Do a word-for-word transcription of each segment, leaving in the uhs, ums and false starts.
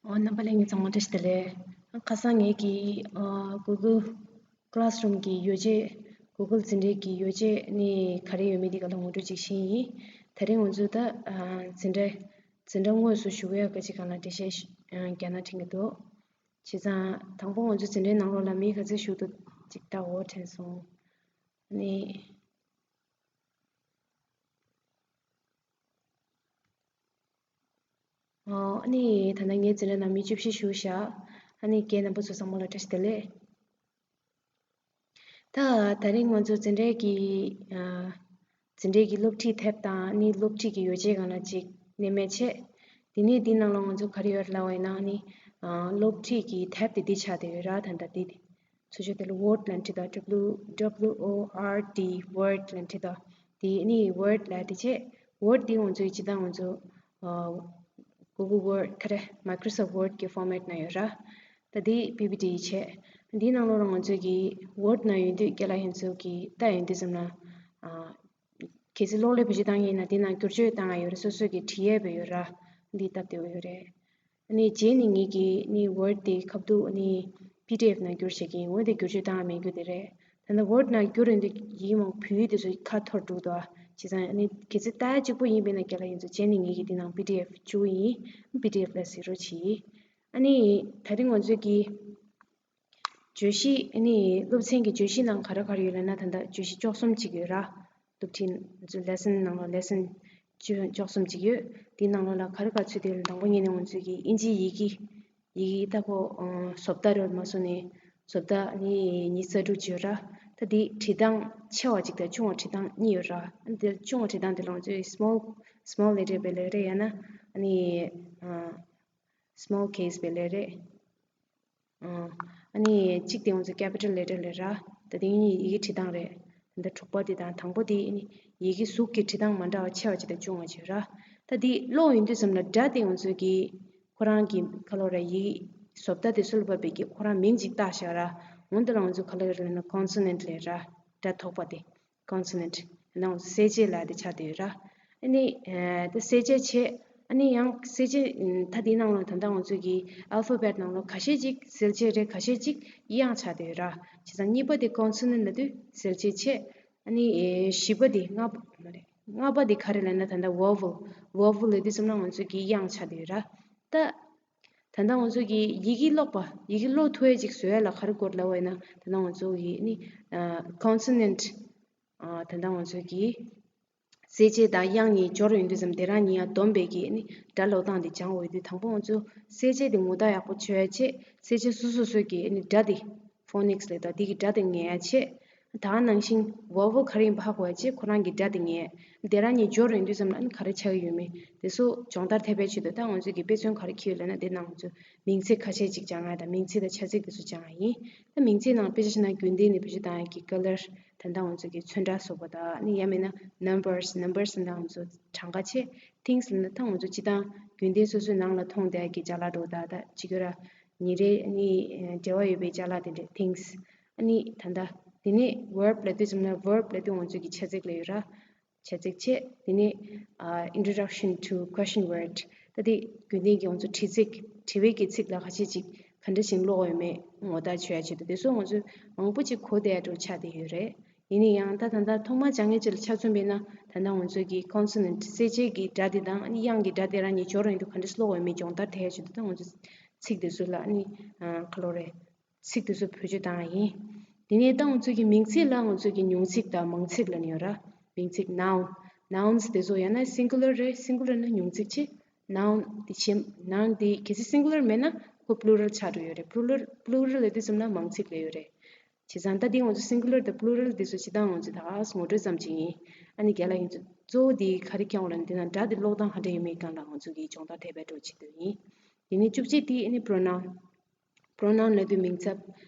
ཨོ། རྣམ་པ་ལྷན་རྒྱས་ཚང་མ་བཀྲ་ཤིས་བདེ་ལེགས། ཁ་སང་ངེད་ཀྱིས་ཨ་Google Classroom གི་ཡོ་བྱད། Google འཛིན་གྲྭའི་གི་ཡོ་བྱད་ནི་ག་རེ་ཡོད་མེད་དེ་ག་ལ་ངོ་སྤྲོད་ཅིག་ཕྱིན་ཡིན། དེ་རིང་ང་ཚོ་ད་ཨ་འཛིན་གྲྭ་འཛིན་གྲྭ་དངོས་སུ་ཞུགས་ཡག་གི་ཅིག་སྒང་ལ་འགྲེལ་བཤད་ཞུ་ཨ་རྒྱག་ན་འགྲིག་གི་འདུག་བྱས་ཙང་དང་པོ་ང་ཚོ་འཛིན་གྲྭའི་ནང་ལོགས་ལ་མི་ག་ཚོད་ཞུགས་འདུག་ཅིག་ལྟ་འོ་དྲན་སོང་། ནི། ཨོ། ཨ་ནི་ད་ལྟ་ངའི་འཛིན་གྲྭ་ནང་མི་བཅུ་བཞི་བཞུགས་ཤག་ཨ་ནི་རྒན་རྣམ་པ་ཚོ་ཚང་མ་ལ་བཀྲ་ཤིས་བདེ་ལེགས། ད་ད་རིང་ང་ཚོ་འཛིན་གྲྭའི་གི་ཨ་འཛིན་གྲྭའི་གི་སློབ་ཁྲིད་དེབ་དང་ཨ་ནི་སློབ་ཁྲིད་ཀྱི་ཡོ་བྱད་སྒང་ལ་ཅིག་གནས་མལ་བྱས། དེ་ནས་དེའི་ནང་ལ་ང་ཚོ་ག་རེ་ཡོད་ལབ་པ་ཡིན་ན་ཨ་ནི་ཨ་སློབ་ཁྲིད་ཀྱི་དེབ་དེ་འདི་ཆགས་བསྡད་ཡོད་ར། ད་ལྟ་འདི་དེ། ཚུར་ཕྱོགས་དེ་ལ་Word ལབ་འདྲ་དང་W W O R D Word ལབ་འདྲ་དང་། དེ་ནི་Word ལབ་དེ་བྱས། Word དེ་ང་ཚོའི་སྤྱིར་བཏང་ང་ཚོ་ཨ་Google Word ག་རེ། Microsoft Word གི་format ནང་ཡོད་ར། ད་དེ་P P T བྱས། འདིའི་ནང་ལོགས་ལ་ང་ཚོ་གི་Word ནང་ཡོད་དུས་རྒན་ལགས་ཡིན་ཚོ་གི་ལྟ་ཡོང་དུས་ཙམ་ལ་ཨ་གལ་སྲིད་གློག་ཀླད་བེད་སྤྱོད་བཏང་ཡིན་ན་དེ་ནང་བསྒྱུར་བཅོས་བཏང་ཡ་ཡོད་རེད། སོ་སོ་གི་བྲིས་ཡས་བེད་ཡོད་ར། འདི་སྟབས་བདེ་བོ་ཡོད་རེད། ཨ་ནི་རྗེས་ནས་ངེད་ཀྱིས་ནི་Word དེ་ཁ་ཐུག་ནི་P D F ནང་བསྒྱུར་བྱེད་ཀྱི་ཡིན། འོ་དེ་བསྒྱུར་བཅོས་བཏང་མེད་རྒྱུ་དེ་རེད། ད་ནི་Word ནང་བསྒྱུར་ཡོང་དུས་ཡིག་མང་བོད་ཡིག་དེ་ཚོ་ཁ་འཐོར་འགྲོ་འདུག་ཨ། བྱས་ཙང་ཨ་ནི་གལ་སྲིད་ལྟ་ཡ་གཅིག་པོ་ཡིན་པས་ན་རྒན་ལགས་ཡིན་ཚོ་རྗེས་ནས་ངེད་ཀྱིས་འདི་ནང་P D F བཅུག་ཡིན། P D F ལ་གཟིགས་རོགས་གྱིས། ཨ་ནི་ད་རིང་ང་ཚོས་ཀྱི་བརྗོད་གཞི། ཨ་ནི་སློབ་ཚན་གྱི་བརྗོད་གཞི་ནང་ག་རེ་ག་རེ་ཡོད་ལབ་ན་ད་ལྟ་བརྗོད་གཞི་བཅུ་གསུམ་ཅིག་ཡོད་ར། སློབ་ཁྲིད་ང་ཚོའི་lesson ནང་ལ་lesson བཅུ་བཅུ་གསུམ་ཅིག་ཡོད། དེའི་ནང་ལོགས་ལ་ག་རེ་ག་ཚུད་དེ་ཡོད་ལབ་ན་དང་པོ་ཉིད་ནས་ང་ཚོས་ཀྱི་ཨིན་ཇིའི་ཡི་གེ། ཡི་གེ་ད་ཁོ་ཨ་བཟོ་ལྟ་རེད་མ་སོང་ནས་བཟོ་ལྟ་ནི་ཉི་ཤུ་རྩ་དྲུག་ཅིག་ཡོད་ར། ད་དེ་བྲིས་སྟངས་ཆེ་བ་ཅིག་དང་ཆུང་བ་བྲིས་སྟངས་གཉིས་ཡོད་ར། ཨ་ནི་དེ་ཆུང་བ་བྲིས་སྟངས་དེ་ལ་ང་ཚོས་small small letter བེད་ལེགས་རེད། ཡང་ན་ཨ་ནི་ཨ་small case བེད་ལེགས་རེད། ཨ་ནི་གཅིག་དེ་ང་ཚོ་capital letter ལབ་ར། ད་དེ་གཉིས་ཡི་གེ་བྲིས་སྟངས་རེད། ད་དྲུག་པ་དེ་དང་དང་པོ་དེ་ཨ་ནི་ཡི་གེ་གཟུགས་ཀྱི་བྲིས་སྟངས་མ་འདྲ་བ་ཆེ་བ་ཅིག་དང་ཆུང་བ་ཅིག་ར། ད་དེ་ཀློག་ཡོང་དུས་ཙམ་ལ་སྒྲ་དེ་ང་ཚོ་གི་ཁོ་རང་གི་ག་ལབ་ར། ཡི་གེ་བཟོ་ལྟ་དེ་ཚོ་ལ་བབས་པའི་གི་ཁོ་རང་མིང་ཅིག་བཏགས་བཞག་ར། འོ་འདི་ལ་ང་ཚོ་ག་ལབ་ར་ལབ་ན་consonant ལབ་ར། སྒྲ་ཐོགས་པ་དེ། consonant ནང་གསལ་བྱེད་ལབ་དེ་ཆགས་བསྡད་ཡོད་ར། ཨ་ནི་ཨ་དེ་གསལ་བྱེད་བྱས། ཨ་ནི་ཡང་གསལ་བྱེད་ཨ་ད་དེའི་ནང་ལ་ད་ལྟ་ང་ཚོ་གི་alphabet ནང་ལ་ཁ་ཤས་ཅིག་གསལ་བྱེད་རེད། ཁ་ཤས་ཅིག་དབྱངས་ཆགས་བསྡད་ཡོད་ར། བྱས་ཙང་གཉིས་པ་དེ་consonant ལབ་དུས་གསལ་བྱེད་བྱས། ཨ་ནི་ཨེ་བཞི་པ་དེ་ལྔ་པ་མ་རེད། ལྔ་པ་དེ་ག་རེ་ལབ་ན་ད་ལྟ་vowel vowel ལབ་དུས་ཙམ་ལ་ང་ཚོ་གི་དབྱངས་ཆགས་བསྡད་ཡོད་ར། ད། ད་ལྟ་ང་ཚོ་གི་ཡི་གེ་ཀློག་པ། ཡི་གེ་ཀློག་ཐུབ་ཡས་ཅིག་བཟོ་ཡས་ལ་ག་རེ་དགོས་ལབ་པ་ཡིན་ན་ད་ལྟ་ང་ཚོ་གི་ནི་ཨ་consonant ཨ་ད་ལྟ་ང་ཚོ་གི་གསལ་བྱེད་དང་དབྱངས་གཉིས་སྦྱོར་ཡོང་དུས་ཙམ་དེ་རང་གཉིས་ཡང་བསྡོམས་པའི་གི་ནི་སྒྲ་ཀློག་སྟངས་དེ་སྦྱང་དགོས་དུས་དང་པོ་ང་ཚོ་གསལ་བྱེད་དེ་ངོ་རྟགས་ཡག་པོ་ཆོད་ཡས་ཆེད་གསལ་བྱེད་སོ་སོ་སོ་གི་ནི་སྒྲ་དེ་phonics ལབ་ད་དེ་གི་སྒྲ་དེ་ངེས་ཡས་ཆེད། ད་ག་ནང་བཞིན་vowel ག་རེ་ཡིན་པ་ཧ་གོ་ཡ་ཆེད་ཁོ་རང་གི་སྒྲ་དེ་ངེས། དེ་རང་གཉིས་སྦྱོར་ཡོང་དུས་ཙམ་ལ་ཨ་ནི་ག་རེ་ཆགས་ཀྱི་ཡོད་མེད་དེ་ཚོ་སྦྱོང་བརྡར་ཐེབས་པའི་ཆེད་དུ་ད་ང་ཚོས་ཀྱི་དཔེ་མཚོན་ག་རེ་འཁྱེར་ཡོད་ལབ་ན་དེ་ནང་ང་ཚོས་མིང་ཚིག་ཁ་ཤས་ཅིག་སྦྱང་ཡ་དང་མིང་ཚིག་དང་བྱ་ཚིག་དེ་ཚོ་སྦྱང་ཡ་ཡིན། ད་མིང་ཚིག་ནང་དཔེ་ཆ་བཞག་ན་རྒྱུན་ལྡན་ནས་བེད་སྤྱོད་བཏང་ཡ་གི་colour། ད་ལྟ་ང་ཚོས་ཀྱི་ཚོན་ཁྲ་བཟོ་བ་དང་ཨ་ནི་ཡང་མིན་ན་numbers numbers ད་ང་ཚོ་གྲངས་ཀ་ཆེད། things ལབ་ན་ད་ང་ཚོ་སྤྱིར་བཏང་རྒྱུན་ལྡན་སོ་སོའི་ནང་ལ་མཐོང་བསྡད་ཡ་གི་ཅ་ལག་འདྲ་བོ་དང་ད་ཅིག་ཡོད་ར། ཉིན་རེ་ནི་འབྲེལ་བ་ཡོད་པའི་ཅ་ལག་དེ་འདྲ་things། ཨ་ནི་ད་ལྟ་དེ་ནས་verb ལབ་དུས་ཙམ་ན་verb ལབ་དུས་ང་ཚོ་གི་བྱ་ཚིག་ལབ་ཡོད་ར། བྱ་ཚིག་བྱས། དེ་ནས་ཨ་introduction to question word ད་དེ་རྒྱུན་ལྡན་གྱི་ང་ཚོ་དྲི་ཚིག་དྲི་བའི་གི་ཚིག་ལ་ཁ་ཤས་ཅིག་ག་འདྲ་ཞིག་ཀློག་ཡོད་མེད་ངོ་རྟགས་ཆོད་ཡ་ཆེད་དུ་དེ་ཚོ་ང་ཚོས་མང་པོ་ཅིག་གོ་བསྡད་ཡ་འདྲ་བོ་ཆགས་བསྡད་ཡོད་རེད། ཡིན་ན་ཡང་ད་ད་ལྟ་ཐོག་མར་སྦྱང་མཁན་ཅིག་ལ་ཆ་མཚོན་པ་ཡིན་ན་ད་ལྟ་ང་ཚོ་གི་consonant གསལ་བྱེད་ཀྱི་སྒྲ་དེ་དང་ཨ་ནི་དབྱངས་ཀྱི་སྒྲ་དེ་རང་གཉིས་སྦྱོར་ཡོང་དུས་ག་འདྲ་ཀློག་ཡོད་མེད་སྦྱོང་བརྡར་ཐེབས་ཡ་ཆེད་དུ་ད་ང་ཚོ་ཚིག་དེ་ཚོ་ལ་ཨ་ནི་ཨ་ག་ལབ་རེད། ཚིག་དེ་ཚོ་བེད་སྤྱོད་བཏང་ཡ་ཡིན། དེ་ནས་ད་ང་ཚོ་གི་མིང་ཚིག་ལ་ང་ཚོ་གི་མྱིང་ཚིག་དང་མིང་ཚིག་ལབ་ནི་ཡོད་ར། མིང་ཚིག noun nouns དེ་ཚོ་ཡང་ན་singular རེད། singular ན་མྱིང་ཚིག་བྱས། noun དེ་བྱས་noun དེ་གལ་སྲིད་singular མེད་ན་ཁོ་plural ཆགས་འགྲོ་ཡོད་རེད། plural plural ལབ་དུས་ཙམ་ན་མིང་ཚིག་ལབ་ཡོད་རེད། བྱས་ཙང་ད་འདི་ང་ཚོ་singular དང་plural དེ་ཚོ་སྤྱིར་བཏང་ང་ཚོ་ད་ག་ངོ་སྤྲོད་ཙམ་ཅིག་ཡིན། ཨ་ནི་རྒན་ལགས་ཡིན་ཚོ་གཙོ་བོ་དེ་ག་རེ་ཀྱང་འོ་ལ་འདི་ན་སྒྲ་དེ་ཀློག་སྟངས་ག་འདྲ་ཡོད་མེད་སྒང་ལ་ང་ཚོ་གིས་སྦྱོང་བརྡར་ཐེབས་པའི་འགྲོ་བྱེད་འདོད་ཡིན། དེ་ནས་བཅུ་གཅིག་དེ་ཨ་ནི་pronoun pronoun ལབ་དུས་མིང་ཚབ།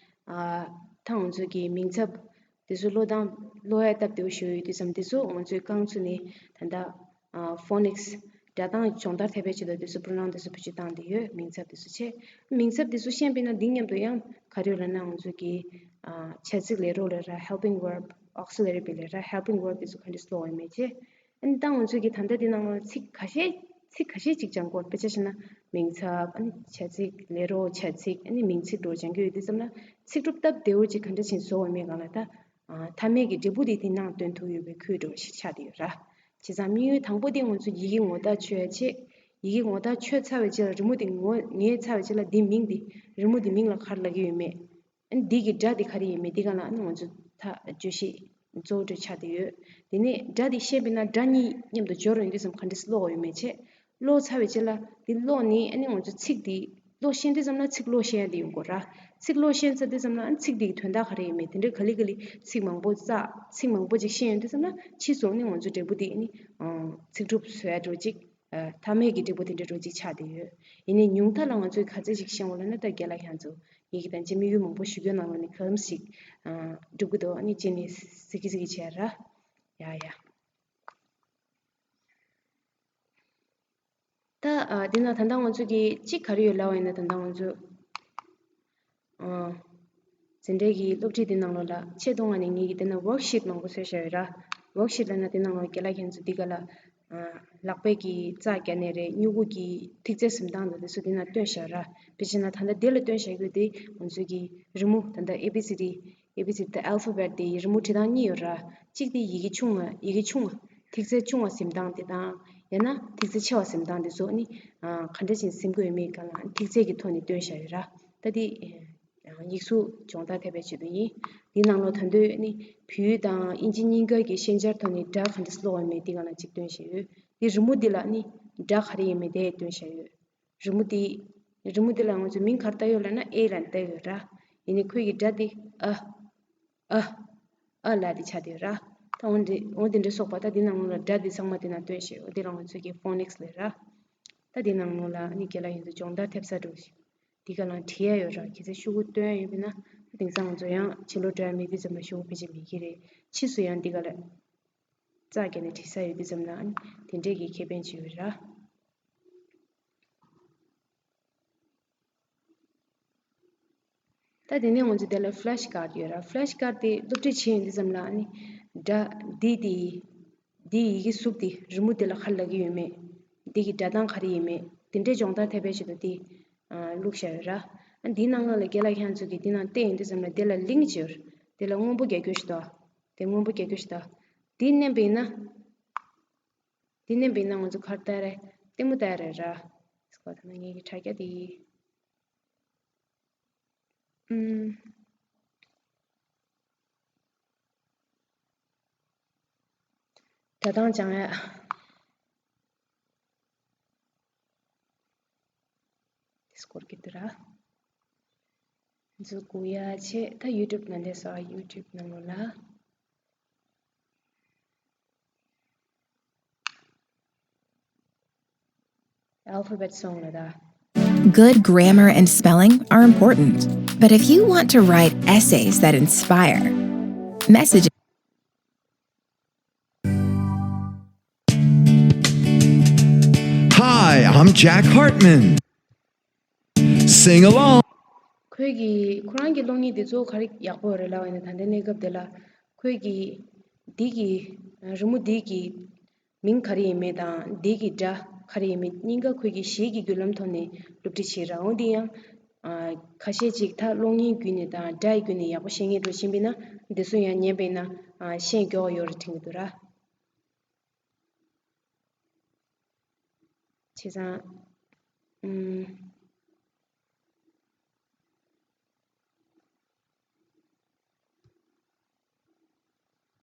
ཨ་ད་ང་ཚོ་གི་མིང་ཚབ་དེ་ཚོ་ཀློག་སྟངས་ཀློག་ཡ་སྟབས་བདེ་བོ་ཞིག་ཡོད་དུས་ཙམ་དེ་ཚོ་ང་ཚོས་རྐང་ཚུགས་ནས་ད་ལྟ་ཨ་phonics སྒྲ་གདངས་སྦྱོང་བརྡར་ཐེབས་པའི་ཆེད་དུ་དེ་ཚོ་pronoun དེ་ཚོ་བེད་སྤྱོད་བཏང་བསྡད་ཡོད། མིང་ཚབ་དེ་ཚོ་བྱས། མིང་ཚབ་དེ་ཚོ་ཤེས་པས་ན་འདི་མཉམ་དུ་ཡང་ག་རེ་ཡོད་ལབ་ན་ང་ཚོ་གི་ཨ་བྱ་ཚིག་ལས་རོགས་ལབ་ར། helping verb auxiliary བྱས་ལབ་ར། helping verb དེ་ཚོ་ག་འདྲ་ཀློག་ཡོད་མེད་བྱས། ཨ་ནི་ད་ང་ཚོ་གི་ད་ལྟ་འདི་ནང་ལ་ཚིག་ཁ་ཤས་ ཚིག་ཁ་ཤས་ཅིག་སྦྱང་དགོས། དཔེ་ཆ་བཞག་ན་མིང་ཚབ། ཨ་ནི་བྱ་ཚིག་ལས་རོགས་བྱ་ཚིག་ཨ་ནི་མིང་ཚིག་འདྲ་སྦྱང་གི་ཡོད་དུས་ཙམ་ན་ཚིག་གྲུབ་སྟབས་བདེ་བོ་ཅིག་ག་འདྲ་ཞིག་བཟོ་འོས་མེད་སྒང་ལ་ད། ཨ། མཐའ་མའི་གི་འབྲས་བུ་དེ་དེ་ནང་སྟོན་ཐུབ་ཡོད་པའི་ཁུལ་འདྲ་བོ་ཞིག་ཆགས་བསྡད་ཡོད་ར། བྱས་ཙང་དམིགས་ཡུལ་དང་པོ་དེ་ང་ཚོ་ཡི་གེ་ངོ་རྟགས་ཆོད་ཡ་ཆེད། ཡི་གེ་ངོ་རྟགས་ཆོད་ཚར་བའི་རྗེས་ལ་རི་མོ་དེ་ངོ་ངེས་ཚར་བའི་རྗེས་ལ་དེའི་མིང་དེ། རི་མོ་དེའི་མིང་ལ་ག་རེ་ལབ་ཀྱི་ཡོད་མེད། ཨ་ནི་འདི་གི་སྒྲ་དེ་ག་རེ་ཡིན་མིན་དེ་ག་ལ་ཨ་ནི་ང་ཚོ་ད་བརྗོད་གཞི་གཙོ་བོ་འདྲ་ཆགས་བསྡད་ཡོད། དེ་ནས་སྒྲ་དེ་ཤེས་པས་ན་སྒྲ་གཉིས་མཉམ་དུ་སྦྱོར་ཡོང་དུས་ཙམ་ག་འདྲས་ཀློག་ཡོད་མེད་བྱས། ཀློག་ཚར་བའི་རྗེས་ལ་དེ་ཀློག་ནས་ཨ་ནི་ང་ཚོ་ཚིག་དེ་ཀློག་ཤེས་དུས་ཙམ་ན་ཚིག་ཀློག་ཤེས་ཡ་དེ་ཡོང་དགོས་ར། ཚིག་ཀློག་ཤེས་ཚར་དུས་ཙམ་ན་ཨ་ནི་ཚིག་དེ་གི་དོན་དག་ག་རེ་ཡིན་མིན་དེ་འདྲའི་ག་ལེ་ག་ལེ་ཚིག་མང་པོ་བསགས། ཚིག་མང་པོ་ཅིག་ཤེས་ཡོང་དུས་ཙམ་ན་ཕྱིས་སུ་ཨ་ནི་ང་ཚོ་འབྲས་བུ་དེ་ཨ་ནི་ཚིག་གྲུབ་བཟོ་ཡ་འདྲ་བོ་ཅིག་ཨ། མཐའ་མའི་གི་འབྲས་བུ་དེ་འདྲ་འདྲ་བོ་ཅིག་ཆགས་བསྡད་ཡོད། ཡིན་ནའི་ཉུང་མཐའ་ལ་ང་ཚོས་ག་ཚད་ཅིག་ཤེས་འོང་ལབ་ན་ད་རྒན་ལགས་ཁྱེད་ཚོ་ཡི་གེ་དང་ཅིག་དམིགས་ཡུལ་མང་པོ་ཞུ་རྒྱུ་ནང་ལོགས་ནས་གང་ཞིག་ཨ། འགྲུབ་ཀྱི་འདུག་ཨ་ནི་ཅི་ནས་གཟིགས་ཀྱི་གཟིགས་ཀྱི་བྱས་ར། ཡ་ཡ། ད་ཨ། འདི་ན་ད་ལྟ་ང་ཚོ་གི་གཅིག་ག་རེ་ཡོད་ལབ་པ་ཡིན་ན་ད་ལྟ་ང་ཚོ། ཨ། འཛིན་གྲྭའི་གི་སློབ་ཁྲིད་འདི་ནང་ལོགས་ལ་ཆེད་གཏོང་ང་ནས་ངེད་ཀྱི་དེ་ན་ཝོག་ཤིཊ་མང་པོ་བཟོས་བཞག་ཡོད་ར། ཝོག་ཤིཊ་ལབ་ན་དེ་ནང་ལོགས་རྒན་ལགས་ཁྱེད་ཚོ་འདི་ག་ལ། ཨ། ལག་པས་ཀྱི་རྩ་རྒྱག་ནས་རེད། སྨྱུ་གུ་གི་ཐིག་ཚད་ཟིན་སྟངས་དང་དེ་ཚོ་འདི་ན་སྟོན་བཞག་ཡོད་ར། དཔེ་བྱས་ན་ད་ལྟ་འདི་ལ་སྟོན་བཞག་ཡོད་དེ་ང་ཚོའི་གི་རི་མོ་ད་ལྟ་ཨེ་བི་སི་ཌི། ཨེ་བི་སི་ཌི་དང་ཨལ་ཕ་བེཊ་དེ་ཡི་རི་མོ་བྲིས་སྟངས་གཉིས་ཡོད་ར། གཅིག་དེ་ཡི་གེ་ཆུང་བ། ཡི་གེ་ཆུང་བ། ཐིག་ཚད་ཆུང་བ་ཟིན་སྟངས་དེ་དང་། ཡང་ན་ཐིག་ཚད་ཆེ་བ་ཟིན་སྟངས་དེ་ཚོ་ནི། ཨ། ག་འདྲ་ཞིག་ཟིན་དགོས་ཡོད་མེད་སྒང་ལ་ཐིག་ཚད་ཀྱི་ཐོག་ནས་སྟོན་བཞག་ཡོད་ར། ད་དེ། ཨ། ཡིག་གཟུགས་སྦྱོང་བརྡར་ཐེབས་པའི་ཆེད་དུ་ཡིན། འདི་ནང་ལོགས་ད་དུང་ནི་བོད་ཡིག་དང་དབྱིན་ཇི་གཉིས་ཀ་གི་ཤན་སྦྱར་ཐོག་ནས་སྒྲ་ག་འདྲ་ཀློག་ཡོད་མེད་འདི་སྒང་ལ་གཅིག་སྟོན་བཞག་ཡོད། འདི་རི་མོ་འདི་ལ་ནི་སྒྲ་ག་རེ་ཡིན་མིན་དེ་སྟོན་བཞག་ཡོད། རི་མོ་འདི། རི་མོ་འདི་ལ་ང་ཚོས་མིང་ག་རེ་བཏགས་ཡོད་ལབ་ན་ཨེ་ལབ་བཏགས་ཡོད་ར། ཡིན་ནའི་ཁོའི་གི་སྒྲ་འདི་ཨ། ཨ། ཨ་ལབ་དེ་ཆགས་བསྡད་ཡོད་ར། ད་འོ་འདི་འོ་དེ་འདྲ་སོགས་པ་ད་འདི་ནང་ལོགས་ལ་སྒྲ་འདི་ཚང་མ་འདི་ན་སྟོན་བཞག་འོ་འདི་ལ་ང་ཚོས་ཀྱི་ཕོ་ནིག་སི་ལབ་ར། ད་འདི་ནང་ལོགས་ལ་ནི་རྒན་ལགས་ཁྱེད་ཚོ་སྦྱོང་བརྡར་ཐེབས་ས་འདྲ་བོ་ཞིག་འདི་ག་ལ་བྲིས་ཡ་ཡོད་ར། ཁྱེད་ཚོས་ཤོག་གུ་བཏོན་ཡ་ཡོད་པས་ན་ད་དེང་སང་ང་ཚོ་ཡང་ཕྱི་ལོགས་འགྲོ་ཡ་མེད་དུས་ཙམ་ལ་ཤོག་གུ་ཕལ་ཆེར་མེད་ཀྱི་རེད། ཕྱིས་སུ་ཡང་འདི་ག་ལ་རྩ་བརྒྱབ་ནས་བྲིས་ས་ཡོད་དུས་ཙམ་ལ་ཨ་ནི་དེ་འདྲས་ཀྱི་ཁེ་ཕན་ཅིག་ཡོད་ར། ད་དེ་ནས་ང་ཚོ་དེ་ལ་ཕི་ལེཤ་ཀཱཌ་ཡོད་ར། ཕི་ལེཤ་ཀཱཌ་དེ་སློབ་ཁྲིད་བྱེད་ཡོང་དུས་ཙམ་ལ་ཨ་ནི་སྒྲ་འདི་དེ་འདི་ཡི་གེ་གཟུགས་དེ་རི་མོ་དེ་ལ་ག་རེ་ལབ་ཀྱི་ཡོད་མེད། འདི་གི་སྒྲ་གདངས་ག་རེ་ཡིན་མེད་དེ་འདྲའི་སྦྱོང་བརྡར་ཐེབས་པའི་ཆེད་དུ་དེ་ཨ་བླུགས་བཞག་ཡོད་ར། ཨ་འདིའི་ནང་ལོགས་ལ་རྒན་ལགས་ཁྱེད་ཚོ་གིས་འདི་ནང་བལྟས་ཡོང་དུས་ཙམ་ལ་དེ་ལ་ལིང་ཅིག་ཡོད་ར། དེ་ལ་སྔོན་པོ་རྒྱག་རྒྱུ་ཞིག་འདུག་དེ་སྔོན་པོ་རྒྱག་རྒྱུ་ཞིག་འདུག་དེ་མནན་པ་ཡིན་ན། དེ་མནན་པ་ཡིན་ན་ང་ཚོ་ག་རེ་བལྟ་རེད། ལྟད་མོ་ལྟ་རེད་ར། སྐོར་ཐ་ན་ངེད་ཀྱི་དྲ་རྒྱ་དེ། ཨུམ། སྒྲ་གདངས་སྦྱང་ཡ། དེ་སྐོར་གྱི་འདི་ར། འཛུགས་དགོས་ཡ་ཆེ། ད་ཡུ་ཊུབ་ནང་སླེབས་སོང་། ཡུ་ཊུབ་ནང་ལོགས་ལ། Alphabet song ལ་ད། Good grammar and spelling are important, but if you want to write essays that inspire, message Hi, I'm Jack Hartman. Sing along. ཁོས་ཀྱིས་ཁོ་རང་གི་གློག་བརྙན་དེ་གཙོ་བོ་ག་རེ་ཡག་པོ་རེད་ལབ་པ་ཡིན་ན། ད་ལྟའི་གནས་སྐབས་དེ་ལ་ཁོས་ཀྱིས་འདི་གི་རི་མོ་འདི་གི་མིང་ག་རེ་ཡིན་མིན་དང་འདི་གི་སྒྲ་ག་རེ་ཡིན་མིན་གཉིས་ཀ་ཁོས་ཀྱིས་གཞས་ཀྱི་བརྒྱུད་ལམ་ཐོག་ནས་སློབ་ཁྲིད་བྱས་ར། འོ་འདི་ཡང་ཨ་ཁ་ཤས་ཅིག་ད་གློག་བརྙན་བརྒྱུད་ནས་དང་སྒྲ་ཡི་བརྒྱུད་ནས་ཡག་པོ་ཤེས་མཁན་འདྲ་ཤེས་པ་ཡིན་ན་འདི་ཚོ་ཡང་ཉན་པ་ཡིན་ན་ཨ་ཤེས་མགྱོགས་ཡོད་རེད་དྲན་གྱི་འདུག་ར། བྱས་ཙང་། ཨུམ།